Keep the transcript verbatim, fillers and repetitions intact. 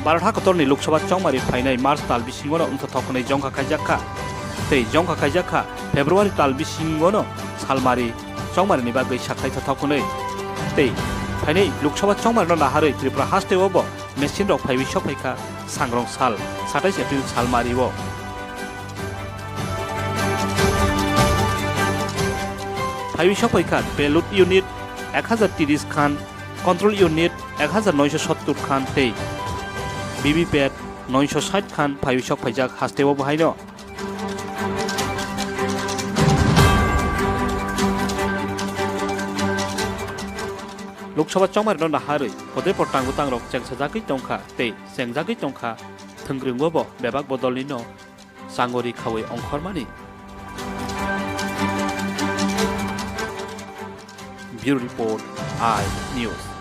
Bharat hakotorni Lok Sabha chongmari phainai March tal bisingono wngthothok hwnwi jongkha khaijak kha. Tei jongkha khaijak kha February tal bisingono salmari chongmarini bagwi sakhai thothok hwnwi. Tei phainai Lok Sabha chongmarino naharwi Tripura hasteo bo machine rok phaiwi sokphaikha sangrong sal, satais April salmario. Phaiwi sokphaikha ballot unit ek hajar tiris khan, control unit ek hajar noisho sottur khan tei V V P A T noisho sait khan phaiwi sokphaijak hasteo bo haino. Lok Sabha chongmarino naharwi Udaipur tango tangrok chengsajagwi tongkha tei chengjagwi tongkha, thwngkwrwngbo bo bebak bodolnino changori khawi ongkhormani. Bureau Report, I News.